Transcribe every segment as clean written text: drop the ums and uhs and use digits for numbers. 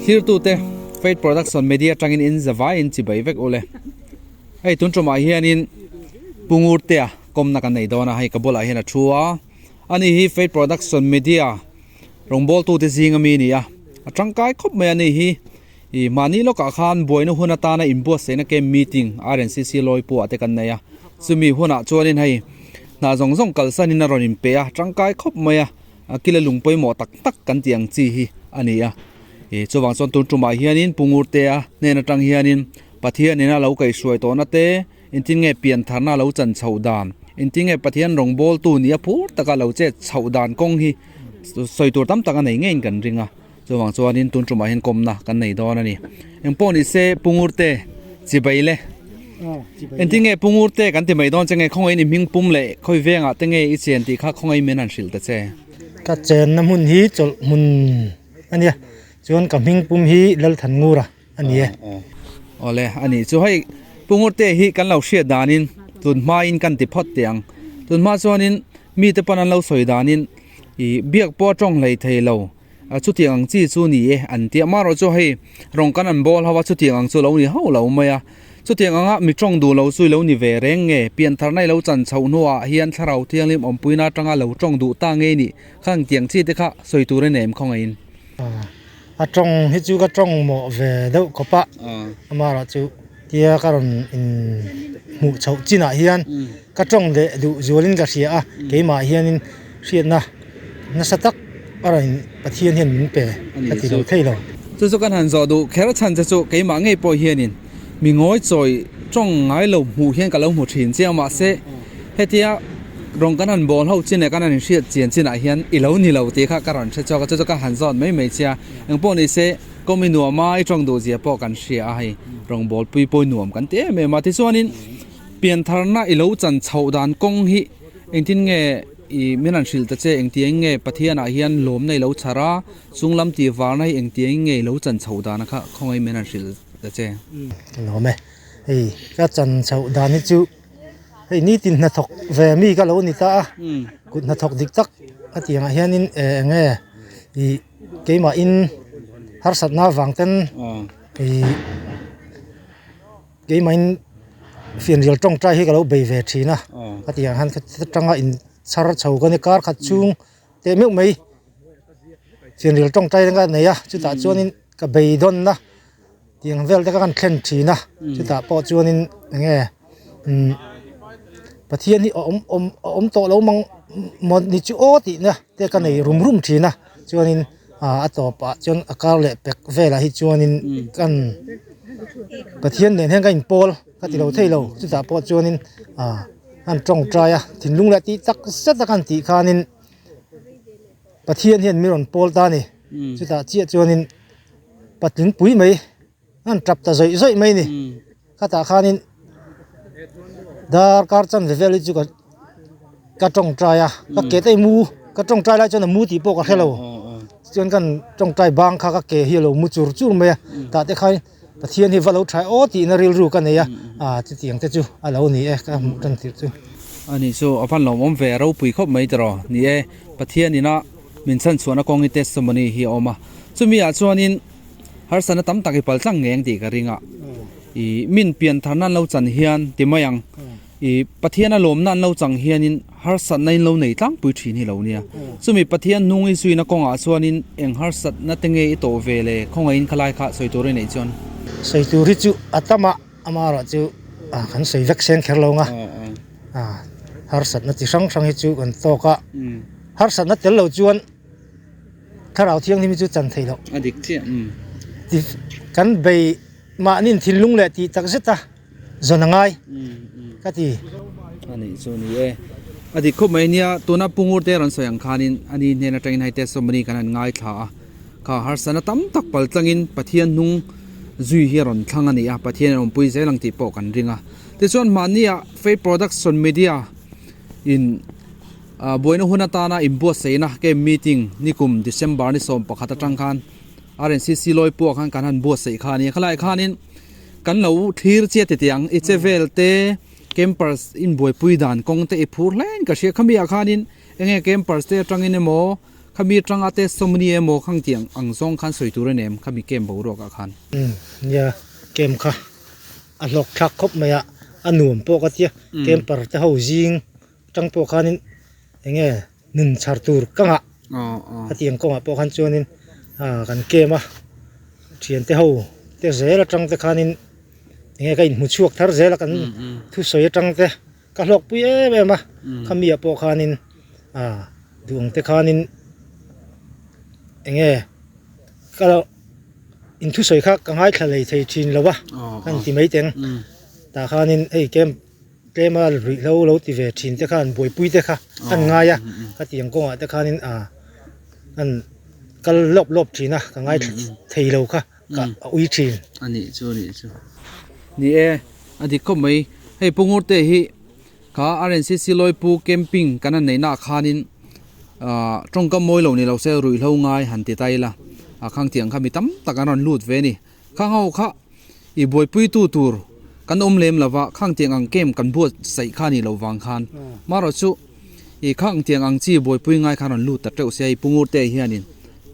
Thlirtute Faith Production Media atangin in zavaiin chibai vek ule. Hei tun tumah hianin Pu Ngurtea kawmna kan nei dawn a, hei ka bulah hian a thu a. Ani hi Faith Production Media rawngbawltute zinga mi a ni a, a tangkai khawp mai a ni hi. Ih mahni lawkah khan buaina hun atana inbuatsaihna camp meeting RNCC Lawipua te kan nei a, chumi hunah chuanin hei hna zawng zawng kalsanin a rawn inpe a, tangkai khawp mai a, a kila lung pawimawh tak tak kan tih ang chi hi a ni a. Ih chuvang chuan tun tumah hianin Pu Ngurtea hnen atang hianin Pathian ina lo kaihhruai tawhna te, engtin nge piantharna lo chan chhoh dan, engtin nge Pathian rawngbawltu nia phur taka lo chet chhoh dan kawng hi sawi tur tam tak a nei ngeiin kan ring a. Chuvang chuanin tun tumah hian kawmna kan nei dawn a ni. Engpawh ni se Pu Ngurte chibai le. Engtin nge Pu Ngurte kan ti mai dawn che nge khawngaih in i hming pum leh khawi vengah te nge i chen tih kha khawngaih min han hrilh ta che. Ka chenna hmun hi chawlh hmun a nia, chuan ka hming pum hi Lalthan Ngura a ni e. Awle a nih chu hei Pu Ngurte hi kan lo hriat danin tun hmain kan ti phawt teh ang. Tun hma chuanin mite pawn an lo sawi danin ih biak pawh a tawng hlei thei lo. A chutiang ang chi chu ni e an ti a, amaherawh chu hei rawng kan an bawl ho a chutiang ang chu lo ni hauh lo mai a, chutiang anga mi tawng duh lo chu i lo ni ve reng nge, piantharna i lo chan chhoh hnuah hian thlarau thianghlim awmpuina atanga lo tawng duh ta ngei nih kha engtiang chi te kha sawi tur a nem khawngaihin. A tawng hi chu ka tawng mawh ve deuh khawp a, amaherawh chu tia ka rawn in hmuh chhoh chinah hian ka tawng leh duh zualin ka hria a, keimah hianin hriatna nasa tak a rawn Pathian hian min pe ka ti lo thei lo. Chu chu kan han zawh duh kher chhan che chu keimah ngei pawh hianin mi ngawi chawi tawng ngai lo hmuh hian ka lo hmu thin chiang mahse hetia rawng kan han bawl ho chin leh kan han inhriat chian chinah hian i lo ni lo tih kha ka rawn hre chhuak a chu chu ka han zawt mai mai che a engpawh ni se kawm i nuam a i tawng duh zia pawh kan hria a hei rawng bawl pui pawh i nuam kan ti em em a tichuanin piantharna i lo chan chhoh dan kawng hi engtin nge I min rawn hrilh ta che, engtiang nge Pathianah hian lawmna i lo chhar a, chunglam tih varna hi engtiang nge i lo chan chhoh dan a kha khawngaih min rawn hrilh ta che. Ka lawm e, hei ka chan chhoh dan hi chu hei nitin hnathawk ve mi ka lo ni ta a, kut hnathawk dik tak a tih angah hianin eng nge ih keimahin harsatna avang ten ih. Keimahin fianrial tawngtai hi ka lo bei ve thin a, ka tih ang hian ka tanga in chhar chho ka ni kar khat chhung teh meuh mai fianrial tawngtai ka nei a chutah chuanin ka beidawnna tiang vel te ka han thlen thin a chutah pawh chuanin eng nge umm Pathian hi a awm awm a awm tawh lo mang maw ni chu aw tihna te ka nei rum rum thin a chuanin. Ah a tawpah chuan a kar leh pek velah hi chuanin kan Pathian nen hian ka inpawl ka ti lo thei lo chutah pawh chuanin ah an tawngtai a thinlung leh tih tak zet a kan tih khanin Pathian hian min rawn pawl ta a ni chutah chiah chuanin patling pui mai an tap ta zawih zawih mai a ni khatah khanin darkar chanve vel hi chu ka ka tawngtai a ka ke te mu ka tawngtai lai chuan a mu tih pawh ka hre lo chuan kan tawngtai bang kha ka ke hi a lo mu chur chur mai a tah te khan Pathian hi va lo tha aw tihna rilru ka nei a ah chutiang te chu a lo ni e ka hmuh tan tirh chu. Ani chu a van lawmawm ve a ropui khawp mai tiraw ni e Pathian ina min chhanchhuahna kawng hi testimony hi a awm a chumi ah chuanin Harsatna tam tak i pal tlang ngei ang tih ka ring a, i min pian tharna an lo chan hian ti mai ang, i Pathian a lawmna an lo chang hianin harsatna in lo nei tlangpui thin hi lo nia. Chumi Pathian hnung i zuina kawngah chuanin eng harsatna te nge i tawh ve le khawngaihin khalai kha sawi tur i neih chuan? Sawi tur hi chu a tam a, amaherawh chu kan sawi vek seng kher lo ang a, harsatna chi hrang hrang hi chu kan tawk a, harsatna tel lo chuan Thlarau Thianghlim hi chu chan theih loh. A dik chiah umm. Ti kan bei mahniin thinlung leh tih tak zet a zawn a ngai ka ti. A nih chu ni e. A dik khawp mai nia, tuna Pu Ngurte rawn sawi ang khanin ani hnen atangin hei testimony kan han ngaithla a, kha harsatna tam tak pal tlangin Pathian hnung zui hi a rawn thlang a ni a, Pathian a awmpui zel ang tih pawh kan ring a. Tichuan mahnia Faith Production Media in Buaina hun atana inbuatsaihna camp meeting nikum December ni 11 atang khan RNCC Lawipua khan kan han buatsaih kha a ni a. Khalai khanin kan lo thlir chiah tete ang i che vel te campers inbuaipui dan kawng te i phur hlein ka hria. Khami ah khanin enge campers te atangin emaw Khami atanga testimony emaw khang tih ang zawng khan sawi tur a ni em khami camp boruak ah khan? Umm nia camp kha a hlawk thlak khawp mai a, a nuam pawh ka tia camper te ho zing atang pawh khanin eng nge nun chhar tur ka ngah a tih ang kawngah pawh khan chuanin ah kan camp a thiante ho te zel atang te khanin eng nge ka inhmu chhuak thar zel a kan thusawi atang te. Ka hlawkpui em em a, khami ah pawh khanin ah duh ang te khanin enge ka lo in thusawi kha ka ngaithla lei thei thin lo a ka inti mai teng tah khanin hei camp tlema ruihhlo lo ti ve thin te khan buaipui te kha an ngai a khatiang kawngah te khanin ah an kal lawp lawp thin a ka ngaithla thei lo kha. Ka a ui thin. A nih chu a nih chu. Ni e, a dik khawp mai. Hei Pu Ngurte hi kha RNCC Lawipu camping kan han neihna ah khanin ah tawngkam mawi lo ni lo se ruihhlo ngai han ti ta ila a khang tiang kha mi tam tak an rawn lut ve a ni. Khang ho kha i buaipuitu tur kan awm lem lova khang tiang ang camp kan buatsaih kha a nih loh vang khan marawh chu I khang tiang ang chi buaipui ngai khan rawn lut ta teuh sia i Pu Ngurte hianin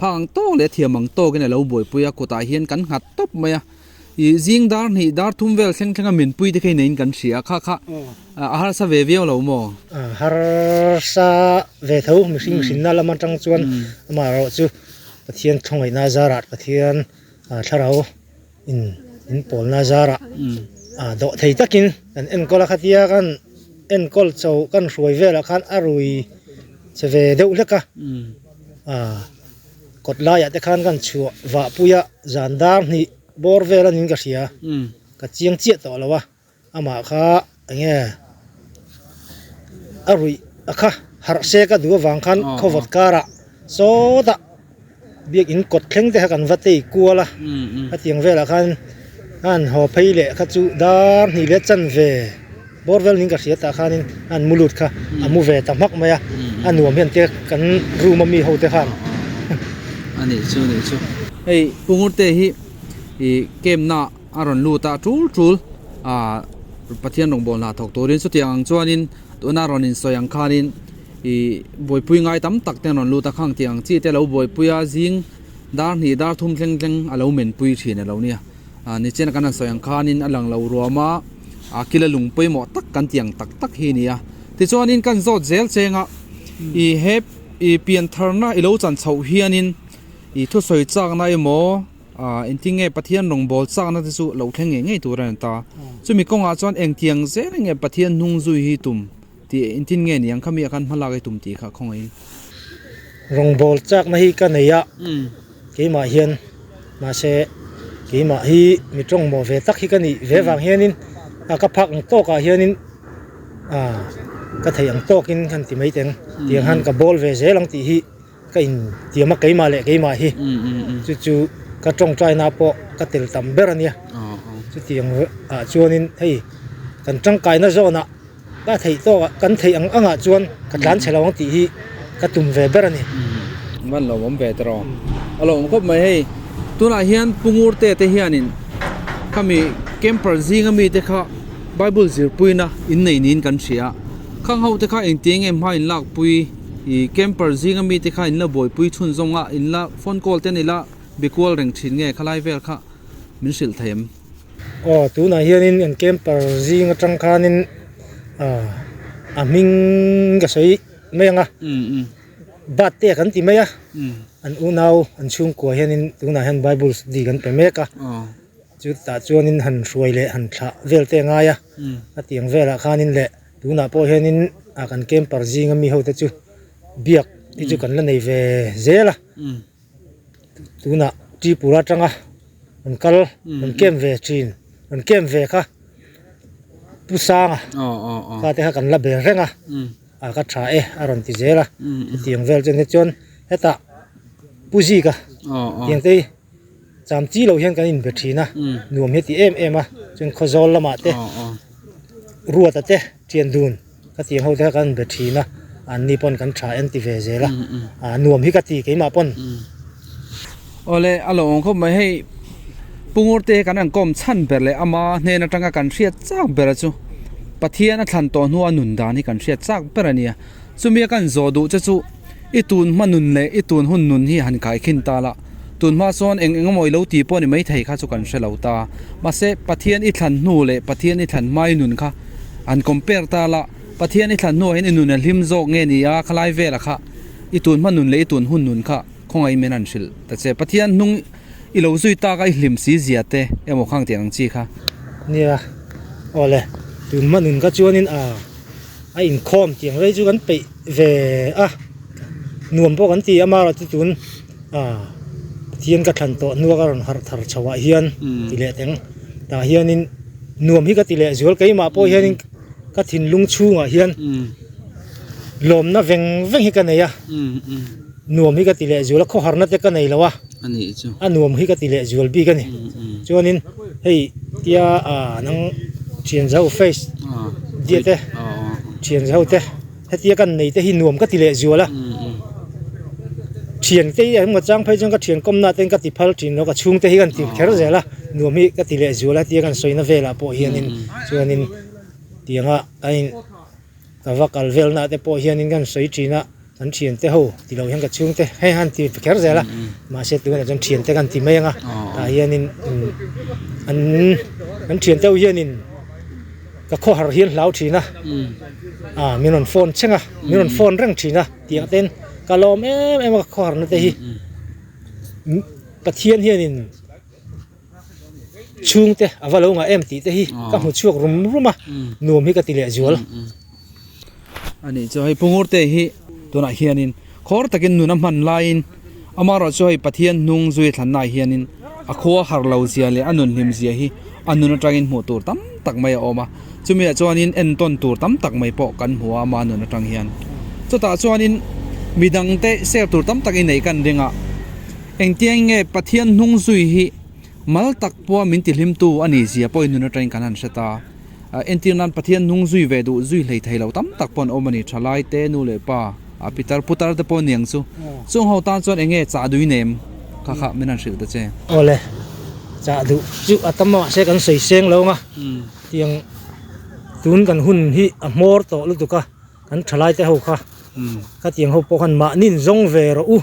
phak ang tawk leh thiam ang tawkin a lo buaipui a kutah hian kan nghat tawp mai a i zing dar hnih dar thum vel thleng thleng a minpui te kha i neiin kan hria kha kha a harsa ve viau lo maw? A harsa ve tho mihring hrinna lam atang chuan amaherawh chu Pathian thawngaihna zarah Pathian thlarau in in pawlna zarah dawh thei takin kan enkawl a khatia kan enkawl cho kan hruai velah khan a rui che ve deuh hlek a ah kawt laiah te khan kan chhuah vah pui a zan dar hnih bawr vel a niin ka hria ka chiang chiah tawh lo a. Amah kha enge a ruih a kha harh se ka duh avang khan khawvawt karah sawtah biakin kawt thleng te kha kan va tei kual a hetiang velah khan a han haw phei leh kha chu dar hnih leh chanve bawr vel niin ka hria tah khanin a han mu lut kha a mu ve ta hmak mai a a nuam hian te kan room a mi ho te khan. A nih chu a nih chu. Hei Pungurte hi ih camp na. A rawn lut a tul tul a Pathian rawngbâwl hna thawk turin chutiang ang chuanin tuna rawn insawi ang khanin ih buaipui ngai tam tak te an rawn lut a khang tih ang chi te lo buaipui a zing dar hnih dar thum thleng thleng a lo menpui thin a lo nia ah nichina kan han sawi ang khanin a lang lo ruam a a kila lung pawimawh tak kan tih ang tak tak hi a ni a tichuanin kan zawt zel cheng a ih he ih pian tharna i lo chan chhoh hianin ih thusawi chakna emaw. Aaa engtin nge Pathian rawngbâwl châkna te chu lo thleng ngei ngei tur a ni ta. Chumi kawngah chuan engtiang zel nge Pathian hnung zui hi tum tih engtin nge niang khami ah khan hma lak i tum tih kha khawngaihin. Rawngbâwl châkna hi ka nei a, keimah hian mahse keimah hi mi tawngmawh ve tak hi ka nih ve vang hianin a ka phak ang tawkah hianin aaa ka theih ang tawkin ka han ti mai teng tiang khan ka bawl ve zel ang tih hi. Ka intiam a keimah leh keimah hi chu chu ka tawngtaina pawh ka tel tam ber a nia chutiang ah chuanin hei kan tangkaina zawnah ka theih tawk ah kan theih ang angah chuan ka tlan chhe lo ang tih hi ka tum ve ber a ni. Van lo awm ve tawh a lo awm khawp mai hei tunah hian Pu Ngurte te hianin khami camper zinga mite kha Bible zirpuina innei niin kan hria a khang ho te kha engtiang nge hma in lakpui. Ih camper zinga mite kha in la buaipui chhun zawng a, in la phone call te an ila be kual reng thin nge khalai vel kha min hrilh thei em? Aw tunah hianin kan camper zing atang khanin ah a hming ka sawi mai ang a, birthday kan ti mai a, an unau an chhungkua hianin tunah hian bible study kan pe mek a, chutah chuanin han hruai leh han thlah vel te a ngai a, a tiang velah khanin leh. Tunah pawh hianin ah kan camper zinga mi hote chu biak hi chu kan la nei ve zel a tunah Tripura atanga rawn kal rawn camp ve thin rawn camp ve kha Pu Sanga kha te kha kan la bel reng a ah ka tha e a rawn ti zel a hetiang vel chuan chuan hetah Pu Zika tiang te hi cham chi lo hian kan inbe thin a nuam hi a ti em em a chuan khawzawl lamah te ruata te thian dun ka tiang ho te kha kan inbe thin a an ni pawn kan tha en ti ve zel a ah nuam hi ka ti keimah pawn. Awle a lo awm khawp mai hei Pungawr te kan han kawm chhan ber leh ama hnen atanga kan hriat chak ber a chu Pathian a thlan tawh hnua nun dan hi kan hriat chak ber a nia chumi a kan zawh duh che chu. I tun hma nun leh i tun hun nun hi han khaikhin ta la, tun hma chuan eng eng emaw i lo ti pawh ni maithei kha chu kan hre lo ta. Mahse, Pathian i thlan hnu leh Pathian i thlan hma i nun kha han compare ta la, Pathian i thlan hnuah hian i nun a hlim zawk nge ni a, khalai velah kha i tun hma nun leh i tun hun nun kha khawngaih min han hrilh ta che. Pathian hnung i lo zui tak a i hlim si zia te emaw khang tiang ang chi kha. Nia, aw le, tun hma nun kha chuanin a a inkhawm tiang rei chu kan peih ve a, nuam pawh kan ti a, amaherawhchu tun a Pathian ka thlan tawh hnua ka rawn harh thar chho ah hian ti leh teng tah hianin nuam hi ka ti leh zual keimah pawh hianin ka thinlung chhungah hian lawmna veng veng hi ka nei a nuam hi ka ti leh zual a khawharna te ka nei lo a a nuam hi ka ti leh zual bik a ni chuanin hei tia ah nang thian zo face diat te thian zo te hetia kan nei te hi nuam ka ti leh zual a thian te hi engemaw chang phei chuan ka thian kawmna ten ka ti phal thin lo ka chhungte hi kan ti kher zel a nuam hi ka ti leh zual a tia kan sawina velah pawh hianin chuanin tianga a in ka va kal velna te pawh hianin kan sawi thin a kan thian te ho ti lo hian ka chhungte hei han ti kher zel a mahse tunah chuan thian te kan ti mai ang a tah hianin an kan thian te ho hianin ka khawhar hian hlau thin a ah min rawn phone thleng a min rawn phone reng thin a tiang ten ka lawm em em a ka khawhar na te hi Pathian hianin chhungte a va lo ngah em tih te hi ka hmu chhuak rum rum a nuam hi ka ti leh zual. A nih chu hei Pungurte hi tunah hianin khawr takin nun a hman laiin amaherawh chu hei Pathian hnung zui thlannaah hianin a khua har lo zia leh a nun hlim zia hi a nun atangin hmuh tur tam tak mai a awm a, chumiah chuanin entawn tur tam tak mai pawh kan hmu a ama nun atang hian. Chutah chuanin midangte share tur tam tak i neih kan ring a, engtiang nge Pathian hnung zui hi mal tak pawha min tihlimtu a nih zia pawh i nun atangin kan han hre ta. Entir nan Pathian hnung zui ve duh zui hlei thei lo tam tak pawh an awm a ni. Thalai te, nu leh pa, a pitar putar te pawh aniang chu. Chung ho tan chuan enge chah duh i nem kha kha min han hrilh ta che. Awle, chah duh chu a tam a mahse kan sawi seng lo ang a, tiang tun kan hun hi a hmawr tawh lutuk a, kan thalai te ho kha khatiang ho pawh khan mahni zawng ve rawh u,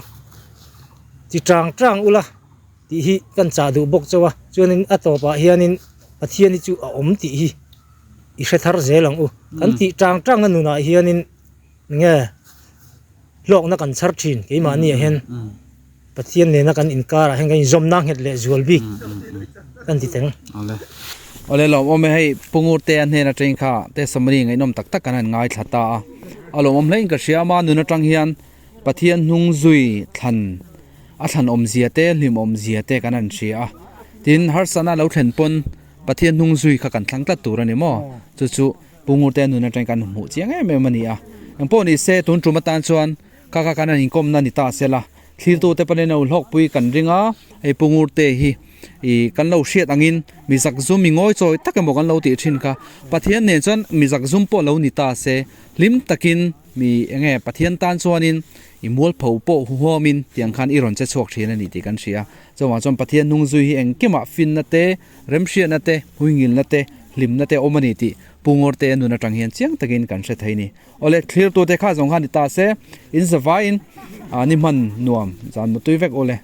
chi tang tang ula. Tih hi kan chah duh bawk chauh a, chuanin a tawpah hianin Pathian hi chu a awm tih hi i hre thar zel ang u. Kan tih tang tangna nunah hianin nge hlawkna kan chhar thin keimahniah hian Pathian nena kan inkarah hian kan inzawmna nghet leh zual bik kan ti teng. Awle. Awle lawmawm e hei Pu Ngurtea hnen atangin kha testimony ngaihnawm tak tak kan han ngaithla ta a, a lawmawm hlein ka hria ama nun atang hian Pathian hnung zui thlan a thlan awmzia te, hlim awmzia te kan han hria a. Tin, harsatna lo thlen pawn Pathian hnung zui kha kan thlang tlat tur a ni maw? Chu chu Pu Ngurte nun atangin kan hmuh chiang em em a ni a. Engpawh ni se, tun tum atan chuan kha kha kan han inkawmna ni ta se la, thlirtute pawhin lo hlawkpui kan ring a, hei Pu Ngurte hi ih kan lo hriat angin mi zakzum, mi ngawichawi tak emaw kan lo tih thin kha. Pathian nen chuan mi zakzum pawh lo ni ta se, hlim takin mi enge Pathian tan chuanin I mualpho pawh huhuamin tiang khan i rawn che chhuak thin a ni tih kan hria. Chuvang chuan Pathian hnung zui hi engkimah finna te, remhriatna te, huingilna te, hlimna te awm a ni tih Pu Ngawrte nun atang hian chiang takin kan hre thei a ni. Awle, thlirtute kha zawng kha ni ta se, in zavaiin ni hman nuam zan mutui vek awle.